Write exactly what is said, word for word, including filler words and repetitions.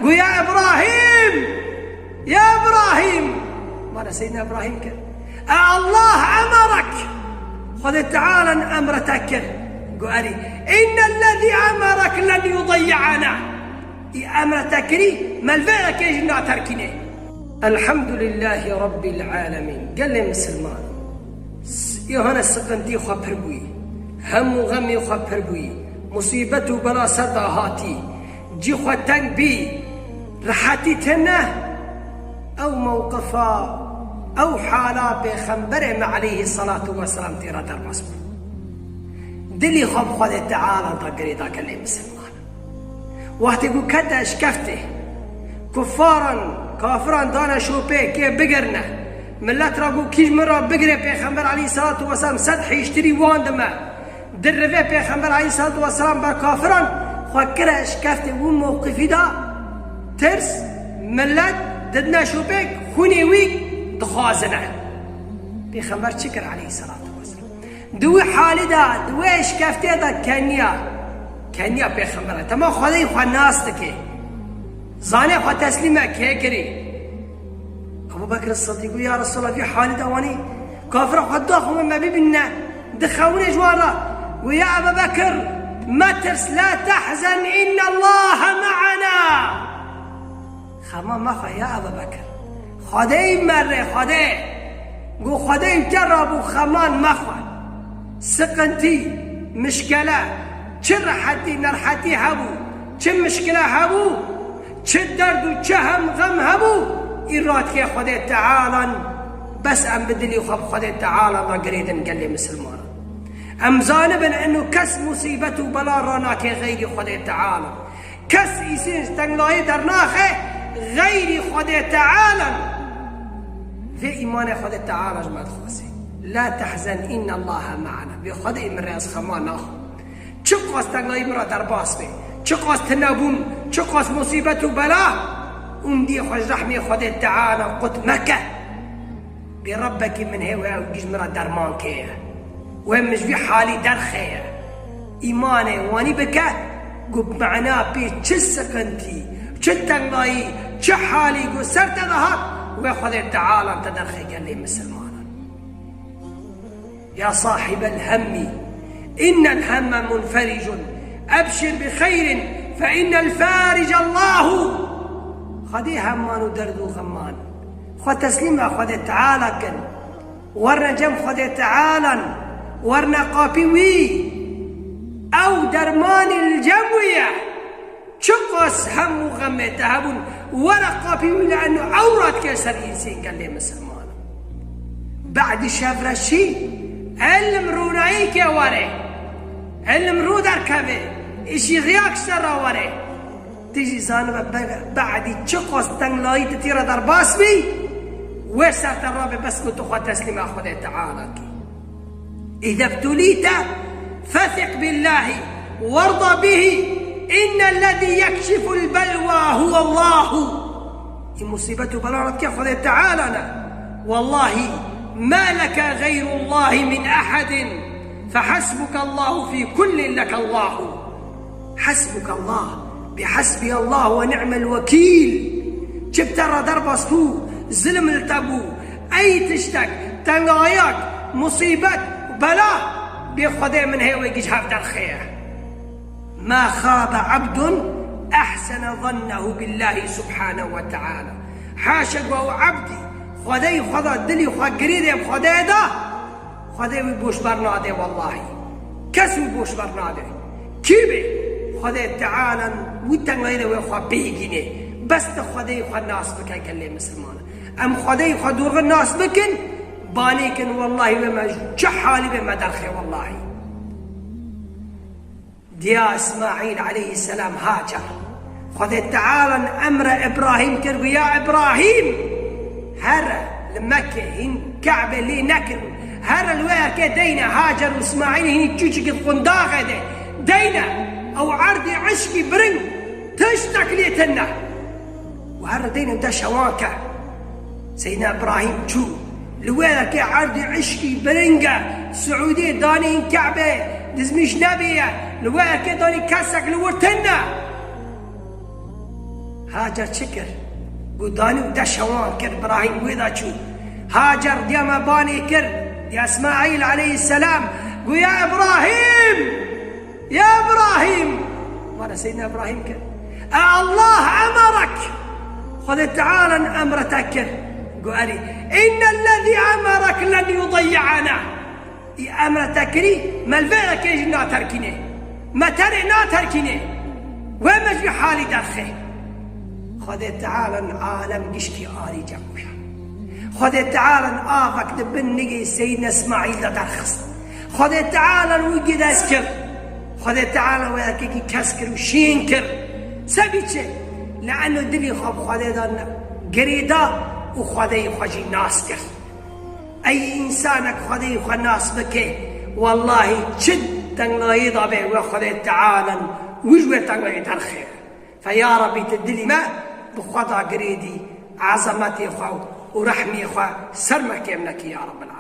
Got, "Ya Îbrahîm, ya Îbrahîm." Bana Seydina Îbrahîm kir. "E Allah emerek." Xwedê Teala emre te kir. Got, "Erî, innellezî emerek len yudeyyi'ena." Î emre te kirî, me li vê yekê jî naterkînê. Elhamdulillahî Rabbil alemîn. Gelê misilman. S-, îhane siqintî xwe pir bûyî. Hemû xemê xwe pir bûyî. Musîbet û bela ser de hatî. Cî xwe teng bî. Rehetî tine. Ew mewqifa, ew hala Pêxemberê me aleyhî salatu weselam tê re derbas bû. Dilî xwe bi Xwedê Teala da girêda gelê misilman. Wextê ku kete şkeftê, kuffaran, kafiran dane şopê kê bigirne, millet ra ku kî ji min ra bigire Pêxember aleyhî salatu weselam sed hêştirî wan dime. Di rivê Pêxember aleyhî salatu weselam ber kafiran xwe kire şkeftê wî mewqifî da tirs, millet didine şopê xûnê wî dixwazine. Pêxember çi kir aleyhî salatu weselam? Di wî halî de, di wê şkeftê de keniya, keniya Pêxember e. Tema Xwedê xwe nas dike. Zane xwe teslîme kê kirî. Ebu Bekir Sidîq got, "Ya Resulallah, vî halî de wanî kafira xwe daxwe me bibîne, dixewine ji wan re." Got, "Ya Ebu Bekir, metirs, la tehzen, innallaha me'ana." Xema mexwe ya Ebu Bekir. Xwedê me re, Xwedê. Got, "Xwedê te re bû, xeman mexwe." Siqintî, mişkele, çi rehetî, nerhetî hebû, çi mişkile hebû, çi derd û çi hem xem hebû, î radikê Xwedê Tealan, bes em bi dilî xwe bi Xwedê Teala re girêdin gelê misilmanan. Em zanibin eno kes musîbet û bela ranake xeyrî Xwedê Teala. Kes îsên ji tenglayê dernaxe, xeyrî Xwedê Teala. Vê îmanê Xwedê Teala ji me dixwaze. La tehzen, innallaha me'ana. Vê Xwedê min rê ez xema naxwim. Çiqas tenglayî min re derbas be, çiqas tinebûn, çiqas musîbet û bela, û min diyê xwe ji rehmê Xwedê Teala qut meke. Bê Rebbekî min hê wê ew gî ji min re derman keye. Wê min ji vî halî derxeye. Îmanê wanî bike, ku bi mena pê çi siqintî, çi tengayî, çi halî ku ser te de hat, wê Xwedê Teala te derxe gelê misilmanan. Ya sahibel hemmi, innel hemme munfericun, ebşir bi xeyrin, fe innel farice Allahu. Xwedê hemman û derd û xemman. Xwe teslîma Xwedê Teala kin. Werne cem Xwedê Tealan. Werne qapî wî. Ew dermanî li cem wî ye. Çiqas hem û xemê te hebûn, were qapî wî li eno ewrat ke ser însên gelê misilman. Badî şevreşî, ilm rûnayî ke were. Ilm rû derkeve, îşî xiyak ser ra were. Tu jî zanibe be-, badî çiqas tenglayî tu tî re derbas bî, wê ser te rabe bes ku tu xwe teslîma Xwedê Teala kî. Îze btulîte fesiq billahî werda bihî, innellezî yekşiful belwa huwallahu. Î musîbet û bela re dike Xwedê Teala ne. Wallahî ma leke xeyrullahî min ehedin. Fehesbukallahu fî kullin lekallahu. Hesbukallah, bi hasbiyallah ve ni'mel vekîl. Çi bi te re derbas bû, zilm li te bû, ey tiştek, tengayak, musîbet, bela, bê Xwedê min hê wê giş hev derxeye. Ma xabe abdun ehsene zannehu billahi subhanehu ve teala. Haşa ku ew ebdî Xwedê xwe da, dilî xwe girêdê bi Xwedê da, Xwedê wî boş bernade wellahî. Kes wî boş bernade. Kî bê? Xwedê Teala wî tengayî de wê xwe bihîgînê. Bes tu Xwedê xwe nas bike gelê misilman. Em Xwedê xwe dorxe nas bikin, banê kin wellahî wê me ji çi halî bê me derxê wellahî. Diya Îsmaîl aleyhisselam Hacer. Xwedê Teala emre Îbrahîm kir, got, "Ya Îbrahîm, here li Mekke hîn Ke'be lê nekirin. Here li wê erkê deyne Hacer û Îsmaîl hîn çûçikî qundaxê de deyne. Ew erdî eşkî biring tiştek lê tine." Û her deyne de şewan ke. Seydina Îbrahîm çû. Li wê yekê erdî eşkî biring e. Siûdî danî Ke'be dizmîş nebîye. Li wê yekê danî kesek li wir tine. Hacer çi kir? Got, danî û deşa wan kir, Îbrahîm wê de çû. Hacer diya me banê kir, diya Îsmaîl aleyhisselam. Got, ya Îbrahîm! Ya Îbrahîm! Mala Seydina Îbrahîm kir. E Allah emerek! Xwedê Teala emre te kir. Got, erê. Înnellezî emerek len yudeyyî'ena. Î emre te kirî, me li vê yekê jî naterkînê. Me terê naterkînê. Wê me ji vî halî derxê. Xwedê Teala alem gişkî arî cem bûye. Xwedê Teala avek di bin nigê Seydina Îsmaîl de derxist. Xwedê Teala wî gides kir. Xwedê Teala wê yekekî kes kir û şîn kir. Sebî çi? Li eno dilî xwe bi Xwedê de girêda û Xwedeyê xwe jî nas kir. Ey însanek Xwedê xwe nas bike, wellahî çi tenglayê de be we Xwedê Teala wî ji wê tenglayê derxê. Fe ya Rebî tu dilî me bi xwe de girêdî, ezemetê xwe û rehmê xwe ser me kêm nekî ya Rebbil